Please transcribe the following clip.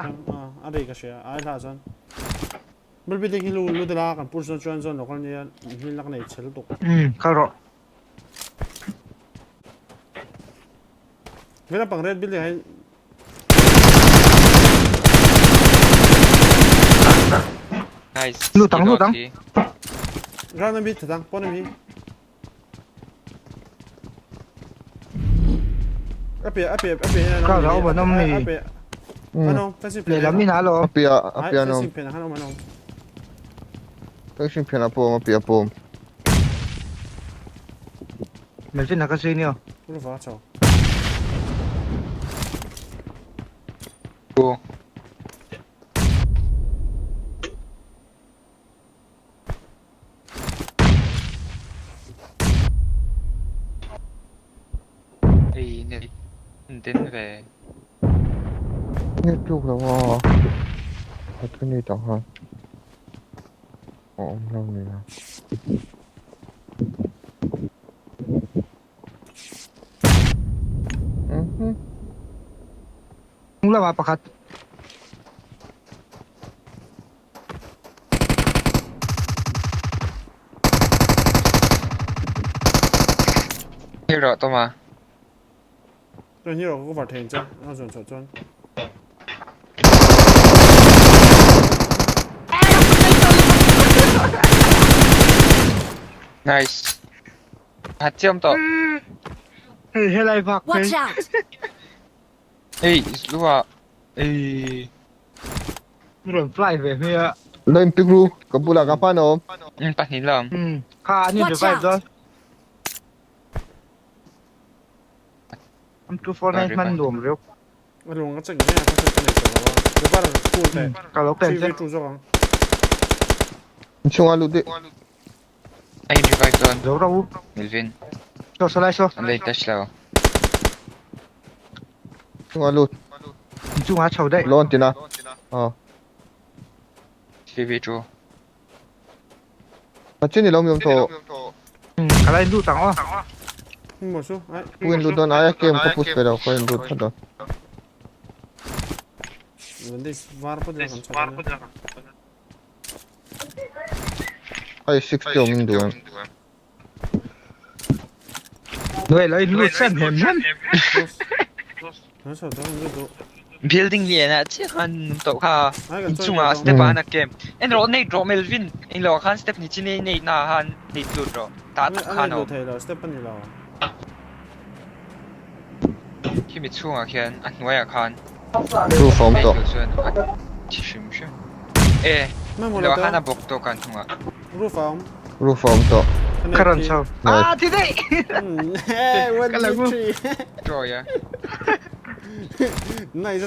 A ri ka hria ai hla chuan bul building hi lu lu dela kan push zawn chuan zawn local nia hmil na ka nei chhe lutuk. Um kal rawh. Vela pang red building ah hian Nice. Lut ang lut ang. Ground ami thatang pawn ami. A piah a piah a piah hian an Crowd a awm an awm ni. A piah an awm fencing phen Lehlam in ah alawm. A piah a piah an awm. Fencing phen ah khan awm an awm. Fencing phen ah pawh awm a piah pawh awm. Melvin a ka zui nia. Ruva chho. Ei nei den ve. Nge tluk lo a a thu ni tah khan a awm lo nia. Mhm. Hnung lamah pakhat. Hero rawh tawm a. Chuan hero ka cover thei ang che a zawn chhuah chuan. Nice. Hat chiam tawh. Hei helai vak phei. Watch out! Ei lua. Ei. Rawn fly ve hmel a. Lo in pick ru, ka bulah ka hman a awm. Um pahnih la awm. Um kha an in Watch revive out! dawn. M249 hman nuam riau. A lung a check ngei a ka hriat ka nei tawh lo a. Rebar school teh. Ka lo pen che. 3v2 zawk ang. Inchhunga lut daih. A in revive dawn. Zo rawh u. Melvin. Saw saw lai saw. An la in touch lo. Chunga lut. Inchunga chho daih. Lawn tina. Aw. 3v2. A chin i lo mi awm tawh. Ka la in lut ang aw. Maw chu ai. Pu in lut dawn aia game ka push ve lo ka in lut phawt dawn. Bandage var pawh deuh kan chho dawn. Hei 60 awm in duh em? Nuai lo in lut san hem hem. Building lian ah chiah khan nung tawh kha inchungah step ah an a camp. En rawh nei rawh Melvin englo ah khan step ni chin ei nei na ah khan nei lut rawh tah tak khan a awm. Step a ni lo. Khimi chhungah khian a hnuaiah khan Roof a awm tawh. Chuan a thi hrim hrim. E englo ah khan a bawk tawh kan hnungah. Roof a awm. Roof a awm tawh. Ka rawn chho. Ah thi daih. Hey, one, two, three. Troy a. Nice.